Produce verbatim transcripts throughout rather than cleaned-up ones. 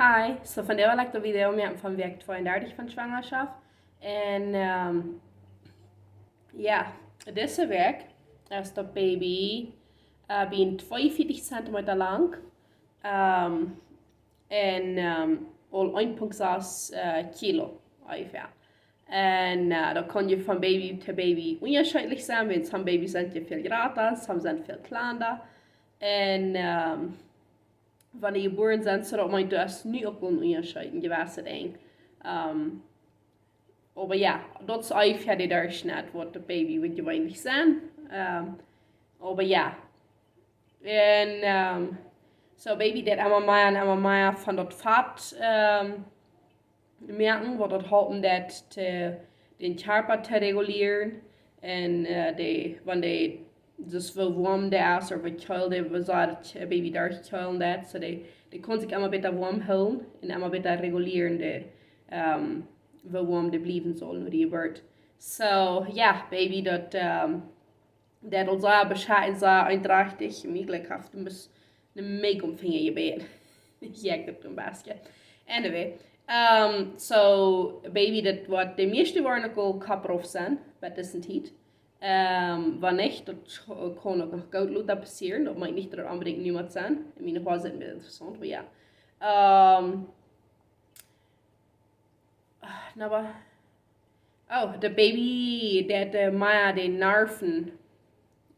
Hi, so vondoag well ekj daut Video moaken von Wäakj tweeundartich von Schwangerschaft. Un, ehm, jo, dise Wäakj es daut Baby, eh, bie tweeunvieetich Zentimeta lang, ehm, un, ehm, aul een Punkt sas, eh, Kilo onjefäa. Un, eh, daut kaun je von Baby to Baby unjascheedlich sennen, wiels some Babys sent je väl jrata, some sent väl kjlanda. Un, ehm, wan dee jebuaren sent, soo daut meent, daut es nu uk een Unjascheet, een jewesse Dinkj. Ehm, oba jo, daut es onjefäa de Derchschnitt, waut daut Baby woat jeweenlich sennen. Ehm, oba jo. Un, ehm, soo Baby deit emma mea un emma mea von daut Fat, ehm, moaken, waut daut halpen deit, to dän Kjarpa to regulieren. Un, eh, dee, wan dee, dus woo woam dee es, ooda woo kjelt dee, woo sea daut Baby doa kjelt deit, soo dee, dee kaun sikj emma bäta woam hoolen un emma bäta regulieren, dee, ehm, woo woam dee bliewen saul no de Jeburt. Soo, jo, Baby, daut, ehm, daut aul sea bescheit un sea eendrachtich. Mie jlikj haft een bät een Make om Finja jebät. Jo, ekj docht een bät. Anyway, ehm, soo, Baby, daut woat de mieeschte woaren uk aul Kopp rauf sennen, bie dise Tiet. Ehm, wan nich, daut kaun uk noch goot lota passieren. Daut meent nich, daut daut onbedinjt nu mott sennen. Ekj meen, daut woat een bät interessaunt, oba jo. Ehm, Ah, na, oba, oh, daut Baby, daut, eh, mea de Nerven,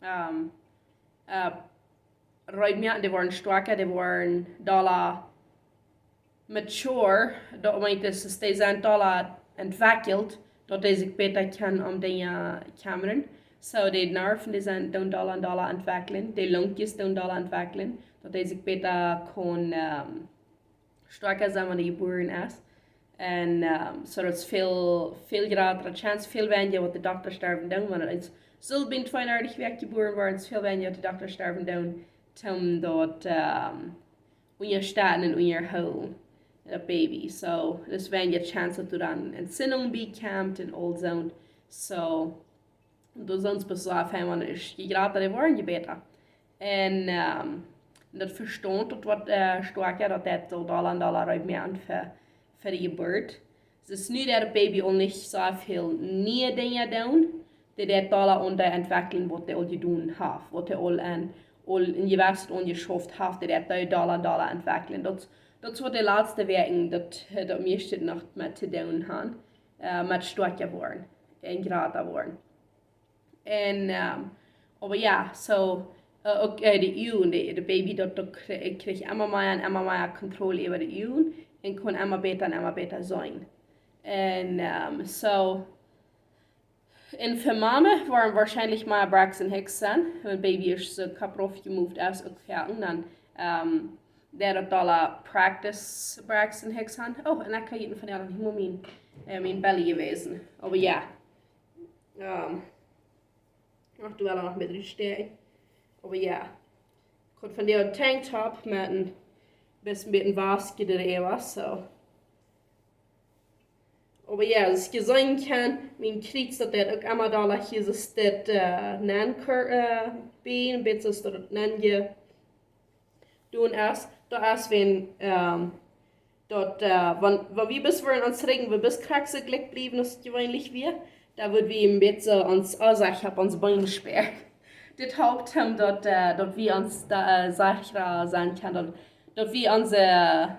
ehm, eh, reed moaken, dee woaren stoakja, dee woaren dolla mature, daut meent, daut es, dee sent dolla entwekjelt, daut dee sikj bäta kjennen om Dinja kjemmren. Soo, de Nerven, dee sent, doonen dolla un dolla entwekjlen, de Lungjes doonen dolla entwekjlen, daut dee sikj bäta kaun, ehm, stoakja sennen, wan dee jebuaren es. Un, ehm, soo daut es väl, väl jratre Chance, väl weinja waut de Dokta doaräwa doonen, wan et eent sull bie tweeundartich Wäakj jebuaren woaren, es väl weinja waut de Dokta doaräwa doonen, om daut, ehm, unjastetten un unjahoolen, daut Baby. Soo, daut es weinja Chance daut doa dan Entzündung bie kjemt un aul soont. Soo, un doa sent bie soo väl, wan et es, je jrata dee woaren, je bäta. Un, ehm, daut Vestaunt, daut woat, eh, stoakja, daut deit soo dolla un dolla reed moaken fa, fa de Jeburt. Daut es nu daut Baby aul nich soo väl niee Dinja doonen, dee deit dolla aun daut entwekjlen waut dee aul jedonen haft, waut dee aul en, aul en jewesset aunjeschauft haft, dee deit dolla un dolla entwekjlen. Daut, daut es waut de latste Wäakjen, daut, eh, daut mieeschte noch met to doonen haft, eh, met stoakja woaren un jrata woaren. Un, ehm, oba jo, soo, eh, uk, eh, de Uagen, de, de Baby daut uk kri-, kjricht emma mea un emma mea Kontroll äwa de Uagen un kaun emma bäta un emma bäta seenen. Un, ehm, soo, un fa Mame woaren woarschienlich mea Braxton Hicks sennen, wan Baby es soo Kopp rauf jemoved es, uk foaken, dan, ehm, dee daut dolla practice Braxton Hicks haben. Oh, un ekj kaun hia von de aundre hielemaol mien, eh, mien belly jewäsen. Oba jo. Ehm, ach, doa woat noch met rutsteakjen. Oba jo. Ekj haud von dee Tanktop met een bät, bät waskje doaräwa, soo. Oba jo, aus jie seenen kjennen, mien Kjriez, daut deit uk emma dolla hia, soo daut, eh, nenn kor-, eh, bie, een bät soo daut et nenn je-, doonen es, daut es wan, ehm, daut, eh, wan, wan wie bloos woaren ons rikjen, wie bloos krakjt soo jlikj bliewen aus jeweenlich wia, dan woa wie een bät ons, oh, saj ekj, opp onse Been späaren. Dit halpt om daut, eh, daut wie ons doa, eh, sechra sennen kjennen, daut, daut wie onse, eh,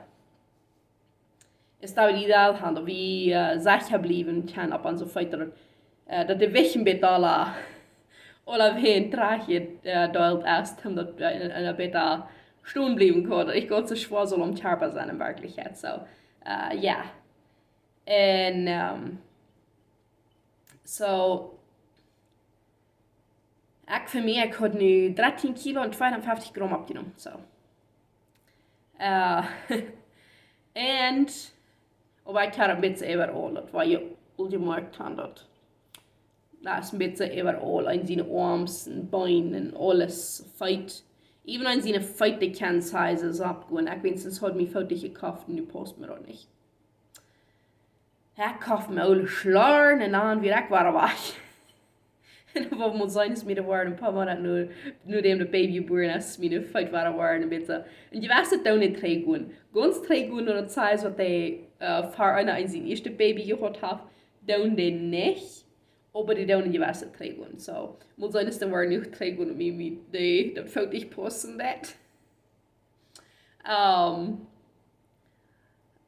Stabilität haben, daut wie, eh, secha bliewen kjennen opp onse Feet, daut, eh, daut de Wäakj een bät aula, aula wan trajcht, eh, deelt es, om daut, eh, een, een bät stonen bliewen kaun. Daut nich gaunz soo schwoa saul om Kjarpa sennen en Werkjlichkjeit. Soo, eh, jo. Un, ehm, soo, ekj fa mie, ekj haud nu dartien Kilo un tweehundatfeftich Gram aufjenomen, soo. Eh, un, oba ekj haud een bät äwaraul, daut wia je aul jemoakt aun daut. Daut es een bät äwaraul, aun siene Oarms un Been un aules, Feet. Even aun siene Feet, dee kjennen Sizes oppgonen. Ekj weens haud mie Feet jekoft un nu paust mie daut nich. Ekj koft mie oole Schlorren un dan wia ekj wada wajch. Waut mol sennen es, mie doa woaren een poa Moonat no, nodäm daut Baby jebuaren es, miene Feet wieren woaren een bät. Un jie weeten, daut deit nich trigj gonen. Gaunz trigj gonen, daut sajcht, waut dee, äh, fa eena, eena sien ieeschtet Baby jehaut haft, deit dee nich. Oba dee deit jewess trigj gonen. So, mol sennen es, daut woaren nich trigj gonen, mie, mie, dee, daut Foot nich paussen deit. Ähm,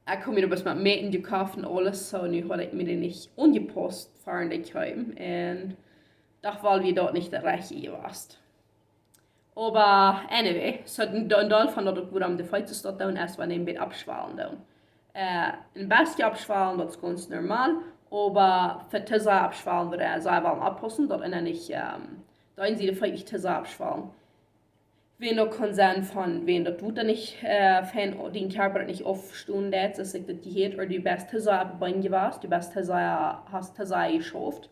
ekj haud mie daut best met Mäten jekoft un aules, so nu haud ekj mie dee nich aunjepaust, ver dee kjeem. Un docht, well, wia daut nich daut rajchte jewast. Oba, anyway, so een, een Deel von daut uk, wuarom de Feet soo stoakj doonen, es, wan dee een bät oppschwalen doonen. Äh, een bät oppschwalen, daut es gaunz normal, oba fa too sea oppschwalen, wudd ekj sea well oppaussen, daut eena nich, ähm, daut eena de Feet nich too sea oppschwalen. Wan daut kaun sennen von, wan daut Wota nich, äh, von dän Kjarpa nich aufstonen deit, soo aus ekj daut jehieet, ooda du best too sea opp Been jewast, du best too sea, hast too sea jeschauft.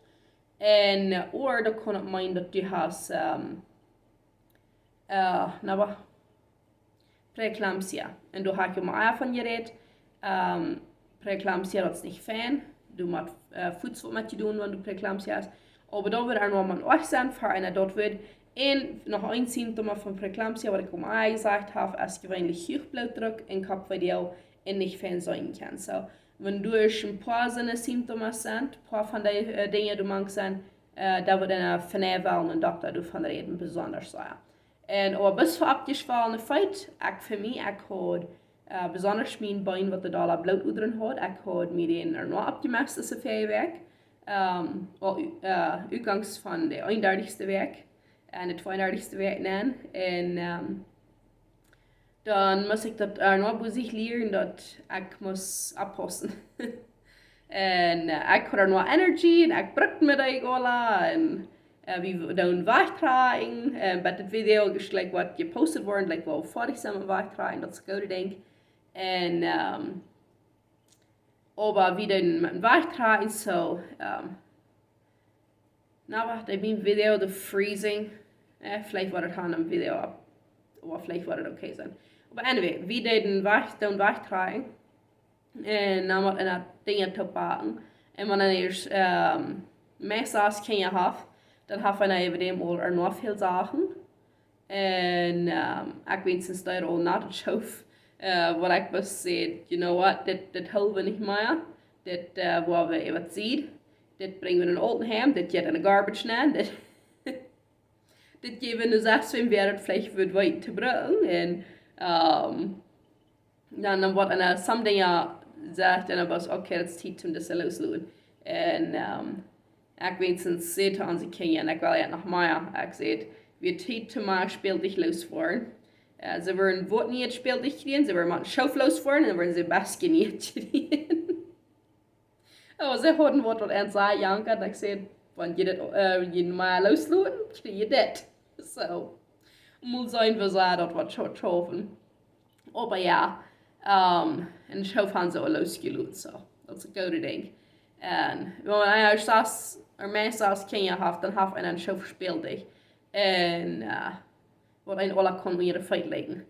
Un, äh, ooda daut kaun uk meenen, daut du hast, ähm, äh, na, waut? Preeclampsia. Un doa haud ekj mol ea von jerät. Ähm, Preeclampsia, daut es nich fein. Du motst, äh, fuaz waut met dee doonen, wan du Preeclampsia hast. Oba daut woat uk noch mol een Oajch sennen, ver eena daut woat. Un noch een Symptom von Preeclampsia, waut ekj uk mol ea jesajcht hab, es jeweenlich huach Blootdruck un Koppwee un nich fein seenen kaun. So, wan doa een poa soone Symptomen sent, poa von dee, äh, Dinja doa mank sent, äh, dan woat eena vondoag wellen een Dokta doavon räden, besonda, jo. Un oba bloos fa oppjeschwalne Feet, ekj fa mie, ekj haud, äh, besonda mien Been, waut de dolla Blootodren haud, ekj haud mie dän ea noch oppjemest aus de vieede Wäakj. Ähm, aul, äh, utgangs von de eenundartichste Wäakj, äh, de tweeundartichste Wäakj, nä. Un, ähm, dan must ekj daut, äh, noch bie sikj lieren, daut ekj must oppaussen. Un, äh, ekj haud noch Energie un ekj brukt mie dee aula un, äh, wie doonen wajchtrakjen, äh, bie dit Video es jlikj waut jepost worden, jlikj waut foadich sent met wajchtrakjen, daut es een goodet Dinkj. Un, ähm, oba wie doonen met wajchtrakjen, so, ähm, na, wacht, ekj meen Video, de Freezing. Äh, veleicht woat daut aun een Video opp. Oba veleicht woat daut okay sennen. Oba anyway, wie doonen wajch, doonen wajchtrakjen. Un dan mott eena Dinja toopbacken. Un wan eena ieescht, ähm, meist aus Kjinja haft, dan haft eena äwa däm aul ea noch väl Sachen. Un, ähm, ekj weens daut aul no de Schoof, äh, waut ekj bloos säd, you know what, dit, dit hoolen wie nich mea. Dit, äh, woa wie äwa Tiet. Dit brinj wie en een Altenheim, dit jeit en de garbage nenn, dit, dit jäw wie nu sest, wan wie daut veleicht wudden weeten to brucken. Un, ähm, dan, dan woat eena, äh, some Dinja sajcht, un dan es, okay, daut es Tiet om dit looszoloten. Un, ähm, ekj weens säd to onse Kjinja, un ekj well je noch mea, ekj säd, wie Tiet om mea Spältich looszwoaren. Äh, see wudden waut nich Spältich kjrieen, see wudden mau Schoof looszwoaren, un dan wudden see best nich kjrieen. Oh, see hauden waut, waut an sea jankat, un ekj säd, wan jie daut, äh, jie mea loosloten, kjrie jie dit. So. Mol seenen, woo sea daut woat scho-, schaufen. Oba jo, ähm, un Schoof haben see aul loosjeloten, so. Daut es een goodet Dinkj. Un wan eena ieescht sest, ea meist sest Kjinja haft, dan haft eena een Schoof Spältich. Un, äh, waut eena aula kaun unja de Feet läajen.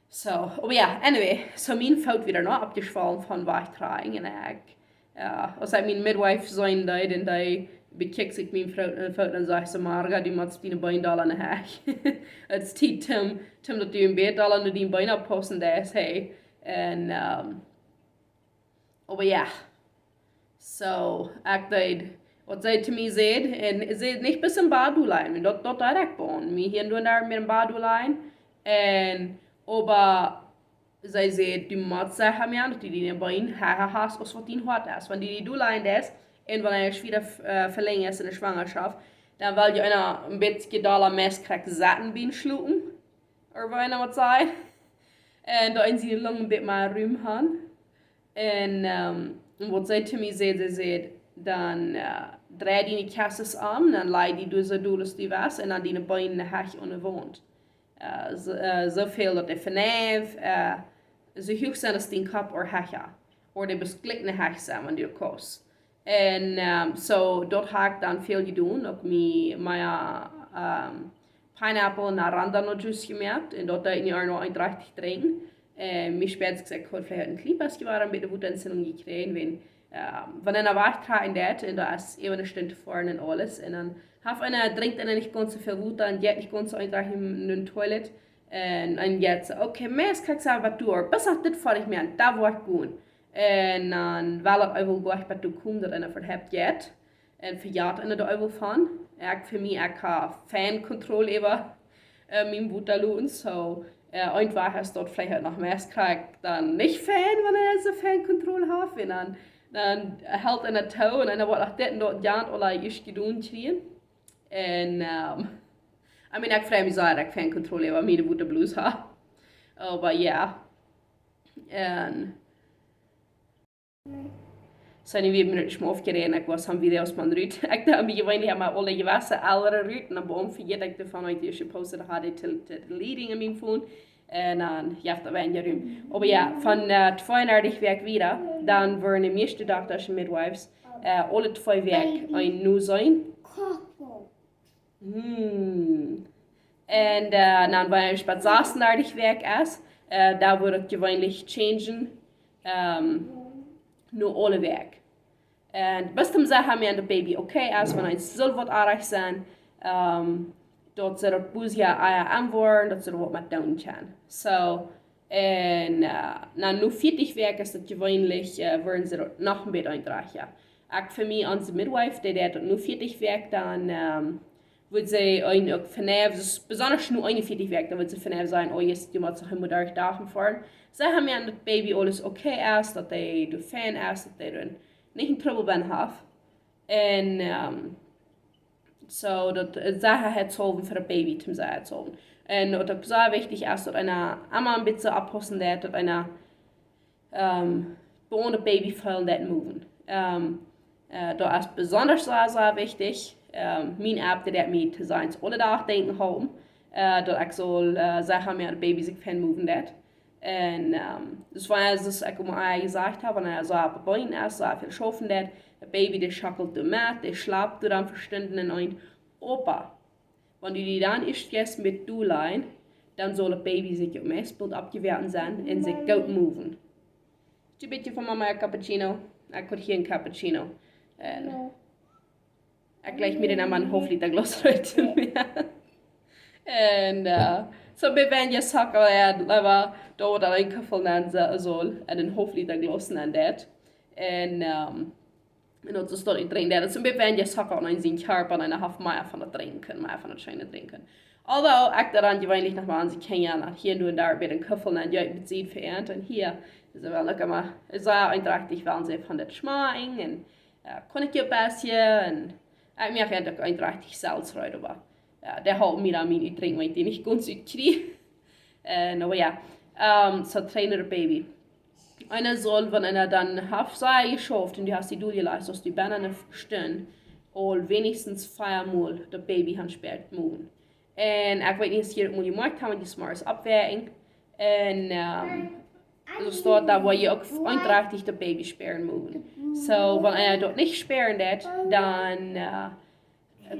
So, oba jo, anyway, so mien Foot wia noch oppjeschwollen von wajchtrakjen. Un ekj, jo, aus ekj miene Midwife seenen deed, un dee bekjikjt sikj mienen Fro-, äh, Foot un sajcht see, Marga, du motst diene Been dolla aun de Hecht. Daut es Tiet, Tim, Tim, daut du een bät dolla no diene Been oppaussen deist, hey. Un, ähm, oba jo. So, ekj deed, waut see to mie säd, un see säd nich bat em Bad doa lajen, daut, daut deed ekj boolt. Mie hia un doa met em Bad doa lajen. Un, oba see säd, du motst secha moaken, daut du diene Been hecha hast, aus waut dien Hoat es. Wan du die doa lajen deist, un wan du schwoare, äh, Velenjunk hast en de Schwangerschaft, dan well je eena een bät dolla meist krakjt sitten biem Schlopen. Ooda woo eena waut sajcht. Un doa en siene Lungen een bät mea Rum haben. Un, ähm, un waut see to mie säd, see säd, dan, äh, drei diene Kjesses om, dan laj die doa soo doa aus du west, un dan diene Been hecha aun de Waunt. Äh, soo, äh, soo väl daut dee voneiw, äh, soo huach sent aus dien Kopp ooda hecha. Ooda dee best jlikj ne Hecht sent, wan du kaust. Un, ähm, so, daut hab ekj dan väl jedonen, uk mie, mea, ähm, Pineapple un Arándanos Juice jemoakt. Un daut deed ekj nu aul noch een rajcht drinkjen. Un mie spieet sikj, ekj haud veleicht een kjlien bät jewaren, een bät Wutenentzündung jekjräajen, wan, ähm, wan eena wajchtrakjen deit, un daut es äwa ne Stund to foaren un aules. Un dan Haft eena, drinkjt eena nich gaunz soo väl Wota un jeit nich gaunz soo eefach en, en de Toilet. Un, un jeit soo, okay, meist kaun ekj sajen, waut du hast. Bat daut foadich es, dan woa ekj gonen. Un dan well daut eefach gonen, bat du kjemst, daut eena vehieet jeit. Un vehieet eena doa eefach von. Ekj, fa mie, ekj hab fein Kontroll äwa, äh, mien Wota loten. Soo, äh, eefach es daut veleicht noch mea krakjt dan nich fein, wan eena soo fein Kontroll haft. Un dan, dan helt eena too un dan woat noch dit un daut, jant, aula ieescht jedonen kjrieen. Un, ähm, I mean, ekj frei mie sea, daut ekj fein Kontroll äwa miene Wota bloos hab. Oba jo. Un soo, nu wie mie rut schmof jereden, ekj wia aum Videos moaken rut. Ekj deed mie jeweenlich aun mien aula jewesse ellere rut, un dan bie mie vehieet ekj doavon, daut ekj dee jepost haud, dee to, to deleting en mien Phone. Un dan, jo, daut wia een Joa rum. Oba jo, von, äh, tweeundartich Wäakj wieda, dan worden de mieeschte Doktasch un Midwives, äh, aule twee Wäakj een nu seenen. Hmm. Un, äh, dan, wan eena bie sasunndartich Wäakj es, äh, dan woat daut jeweenlich changen, ähm, no aule Wäakj. Un bat daut see haben, daut daut Baby okay es, wan eena saul waut oajch sennen, ähm, daut see daut Busia Eia aunwoaren, daut see doa waut met doonen kjennen. Soo, un, äh, na, no vieetich Wäakj es daut jeweenlich, äh, woaren see daut noch een bät eefach, jo. Ekj fa mie, onse Midwife, dee deed daut no vieetich Wäakj, dan, ähm, wudd see een uk venief, daut es besonda no eenunvieetich Wäakj, dan wudd see venief sajen, oh, jie motten noch eemol derch daut foaren. See haben, daut daut Baby aules okay es, daut dee doa fein es, daut dee doa nich een Trubbel bie haft. Un, ähm, soo daut, äh, Sechaheit schaffen fa daut Baby, toom Sechaheit schaffen. Un waut uk sea wichtich es, daut eena emma een bät oppaussen deit, daut eena, ähm, bie daut Baby feelen deit moven. Ähm, äh, daut es besonda sea, sea wichtich. Ähm, mien App, dee deed mie to sennen aule Dach denkjen halpen, äh, daut ekj saul, äh, secha moaken, daut daut Baby sikj fein moven deit. Un, ähm, daut wia, soo aus ekj aul jesajcht hab, wan eena soo opp de Been es, soo väl schaufen deit, daut Baby, dee schackelt doa met, dee schlapt doa dan fa Stunden en een. Oba wan du die dan ieescht jescht met doa läajst, dan saul daut Baby sikj uk meist boolt oppjewoaken sennen un sikj goot moven. Een bät von Mama een Cappuccino. Ekj haud hia een Cappuccino. Un ekj leeg mie dan emma een haulf Lita Glas rut. Un, äh, soo bie wan jie Zucka, jo, daut woat dan een Kuffel nämen saul, un een haulf Lita Glas nämen deit. Un, ähm, un daut es daut ekj drinkj, daut es een bät wan jie Zucka aun sien Kjarpa, un eena haft mea von daut drinkjen, mea von daut scheene drinkjen. Although, ekj deed dan jeweenlich noch mol aun de Kjinja, hia un doa een bät een Kuffel, un jo, ekj bie see vereent, un hia, see wellen uk emma, see eefach, ekj well see von daut schmakjen, un, jo, kaun ekj je een bät, un ekj moak eefach uk eefach selfst reed, oba, jo, dee halpen mie dan mien Utdrinkjen, wan ekj dee nich gaunz utkjrie. Un, oba jo, ähm, soo trainen daut Baby. Eena saul, wan eena dan haft sea jeschauft un du hast die doa jelajcht, soo aus du bie eene Stund, aul weinichstens vea mol daut Baby haben spieren motten. Un ekj weet nich, aus jie daut mol jemoakt haben, wan jie zemorjes oppwoaken. Un, ähm, soo steit daut, wua jie uk eefach daut Baby spieren motten. Soo, wan eena daut nich spieren deit, dan, äh,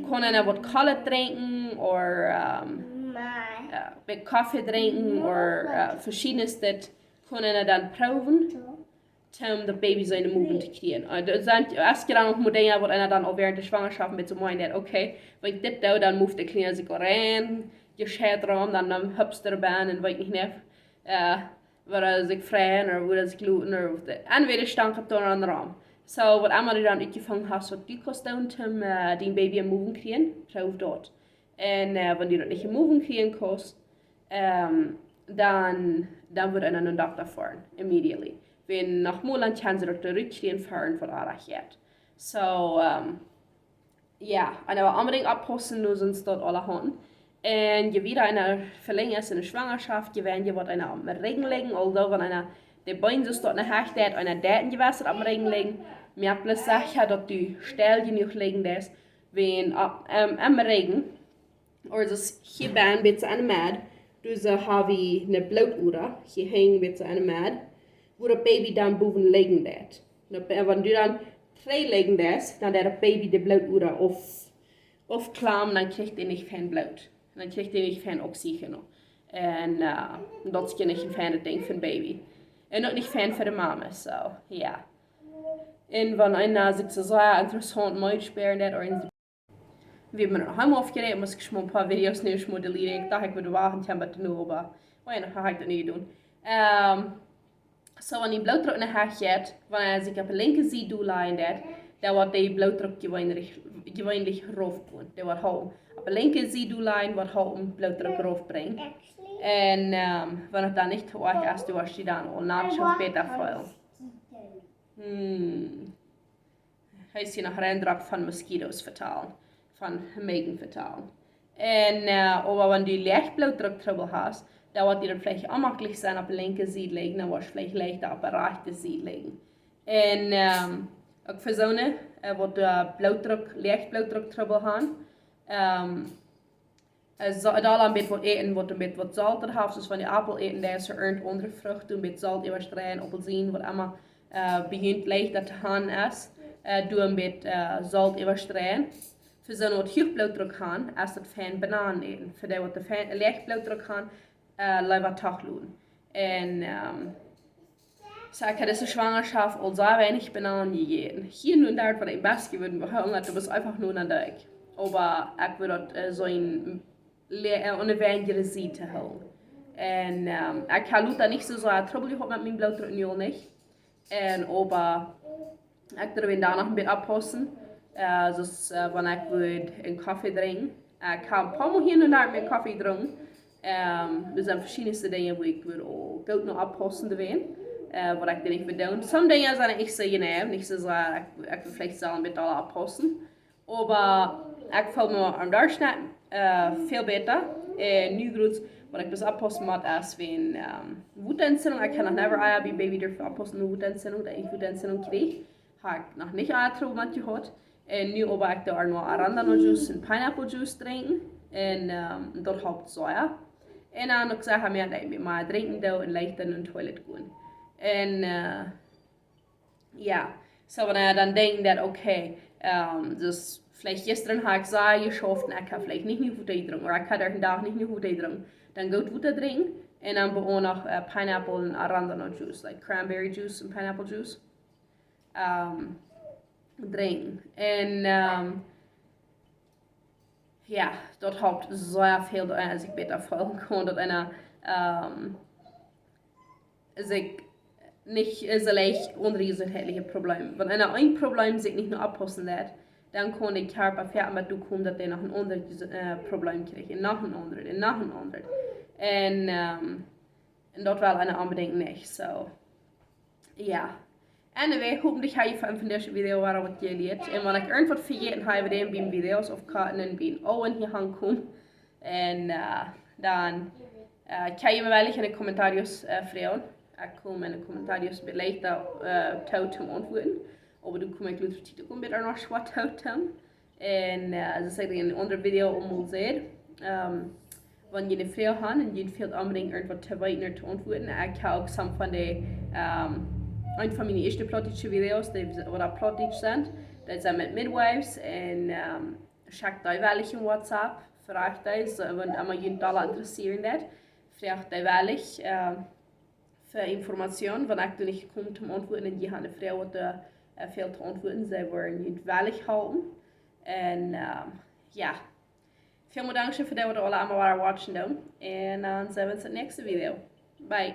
kaun eena waut Kolet drinkjen, ooda, ähm, äh, bät Koffe drinkjen, ooda, äh, veschiednet, kaun eena dan proowen, toom daut Baby siene Moven to kjrieen. Äh, daut sent, es je dan uk mol Dinja, waut eena dan aul wäarent de Schwangerschaft een bät soo meent, daut, okay, wan ekj dit doo, dan move de Kjliena sikj aul rein, je scheit rom, dan, dan hupst dee doa bie un weet nich mea, äh, woo see sikj freien ooda woo see sikj loten ooda waut, entwäda stank et doa aun rom. Soo, waut emma du dan utjefungen hast, waut du kaust doonen, toom, äh, dien Baby em Moven kjrieen, proow daut. Un, äh, wan du daut nich em Moven kjrieen kaust, ähm, dan, dan wudd eena no een Dokta foaren, immediately. Wan noch mol, dan kjennen see daut trigj kjrieen, foaren waut oajch jeit. Soo, ähm, jo, un dan onbedinjt oppaussen, nu sent daut aule Honden. Un je wieda eena velenjd es en de Schwangerschaft, je weinja woat eena oppem Rigjen lijen, although wan eena de Been soo stoakj no achtren deit, eena deit een jewesset oppem Rigjen lijen, moak bloos secha, daut du steil jenuach lijen deist, wan opp, ähm, em Rigjen, ooda daut hia bie een bät aun de Med, doa soo hab wie eene Blootoda, hia henjt een bät aun de Med, wua daut Baby dan bowen lijen deit. Un daut, wan du dan trigj lijen deist, dan deit daut Baby de Blootoda auf, aufklammen, dan kjricht dee nich fein Bloot. Dan kjricht dee nich fein Oxygen. Un, äh, daut es je nich een feinet Dinkj fa een Baby. Un uk nich fein fa de Mama, soo, jo. Un wan eena sikj soo sea interessaunt meed spieren deit, ooda een, wie haben noch einmal aufgeregt, muss ich schon mal ein paar Videos nehmen, schon mal deleten. Ich dachte, ich würde wachten, ich habe das nur, aber, oh ja, noch habe ich das nie getan. Ähm, so, wan de Blootdruck nich hach jeit, wan hee sikj opp de linkje Sied dol lajen deit, dan woat de Blootdruck jeweenlich, jeweenlich rauf gonen. Dee woat halpen. Opp de linkje Sied dol lajen woat halpen Blootdruck rauf brinjen. Un, ähm, wan et dan nich too oajch es, dan woascht du dan aul naut schon bäta feelen. Hmm. Hee es hia noch Reindruck von mosquitoes vetalen, von Mejen vetalen. Un, äh, oba wan du leicht Blootdruck Trubbel hast, dan woat die daut veleicht onmäajlich sennen opp de linkje Sied lijen, dan woascht veleicht leichta opp de rajchte Sied lijen. Un, ähm, uk fa soone, äh, waut, äh, Blootdruck, leicht Blootdruck Trubbel haben, ähm, äh, so, daut een bät waut äten, waut een bät waut Solt haft, soo aus wan du Aupel äten deist, ooda irjent aundre Frucht, een bät Solt äwastreien, Aupelsien, waut emma, äh, bejunt leicht daut to haben es, äh, doo een bät, äh, Solt äwastreien. Fa soone waut huach Blootdruck haben, es daut fein Bananen äten. Fa dee waut de fein, leicht Blootdruck haben, äh, leewa toch loten. Un, ähm, so, ekj hab dise Schwangerschaft aul sea weinich Bananen jejäten. Hia un doa woat een bät jeworden, oba ekj hab eefach nich aun daut. Oba ekj wull daut, äh, soo een le-, äh, aun de weinje Sied hoolen. Un, ähm, ekj hab lota nich soo sea Trubbel jehaut met mien Blootdruck, nu aul nich. Un oba ekj wudd doa noch een bät oppaussen. Äh, soo aus, äh, wan ekj wudd een Koffie drinkjen. Äh, ekj hab een poa Mol hia un doa mien Koffie jedrunken. Ähm, doa sent veschiedne Dinja, wua ekj wudd aul goot no oppaussen doawäajen. Äh, waut ekj dan nich wudd doonen. Some Dinja sent nich soo jeneiw, nich soo sea, ekj, ekj wudd veleicht sellen een bät aula oppaussen. Oba ekj feel mie aum Derchschnett, äh, väl bäta. Un nu jrod, waut ekj bloos oppaussen mott, es wäajen, ähm, Wutaentzündung. Ekj hab noch never ea bie Baby derwen oppaussen no Wutaentzündung, daut ekj Wutaentzündung kjrieech. Hab ekj noch nich ea Trubbel met jehaut. Un nu oba ekj doo noch Arándanos-Juice un Pineapple-Juice drinkjen. Un, ähm, daut halpt sea. Un dan uk soo, ekj mea drinkjen doo un leichta no de Toilet gonen. Un, äh, jo, soo, wan ekj dan denkj daut, okay, ähm, soo aus veleicht jistren hab ekj sea jeschauft un ekj hab veleicht nich jenuach Wota jedrunken, ooda ekj hab dän Dach nich jenuach Wota jedrunken, dan goot Wota drinkjen un dan bie mie noch, äh, Pineapple un Arándanos-Juice, like cranberry juice un pineapple juice, ähm, drinkjen. Un, ähm, jo, daut halpt sea väl, daut eena sikj bäta feelen kaun, daut eena, ähm, sikj nich, äh, soo leicht aun jesuntheitliche Probleme. Wan eena een Problem sikj nich no oppaussen deit, dan kaun de Kjarpa wieda met doa komen, daut hee noch een aundret, äh, Problem kjricht. Un noch een aundret, un noch een aundret. Un, ähm, un daut well eena onbedinjt nich, soo. Jo. Anyway, hopentlich hab jie von, von dise Video wada waut jelieet. Un wan ekj irjent waut vejäten hab, dan bie Videos aufcutten un bie Owen hia aunkomen. Un, äh, dan, äh, kjenn jie mie veleicht en de Comentarios, äh, froagen. Ekj kom en de Comentarios veleicht, äh, too to auntwuaden. Oba doa kom ekj lota Tiet uk een bät noch schwoa too. Un, äh, soo aus ekj en een aundret Video aul mol säd, ähm, wan jie eene Froag haben un jie fält onbedinjt irjent waut to weeten ooda to auntwuaden, ekj hab uk some von de, ähm, een von miene ieeschte plautdietsche Videos, dee, waut opp Plautdietsch sent, daut sent met Midwives un, ähm, schekjt dee veleicht en WhatsApp, froacht dee, soo, wan emma junt daut interessieren deit, froacht dee veleicht, äh, fa Information, wan ekj doa nich kom toom auntwuaden un jie haben eene Froag waut, äh, fält to auntwuaden, see woaren junt veleicht halpen. Un, ähm, jo. Väl mol dankscheen fa dee waut aula emma wada watchen doonen. Un dan seenen wie ons en de näakjste Video. Bye.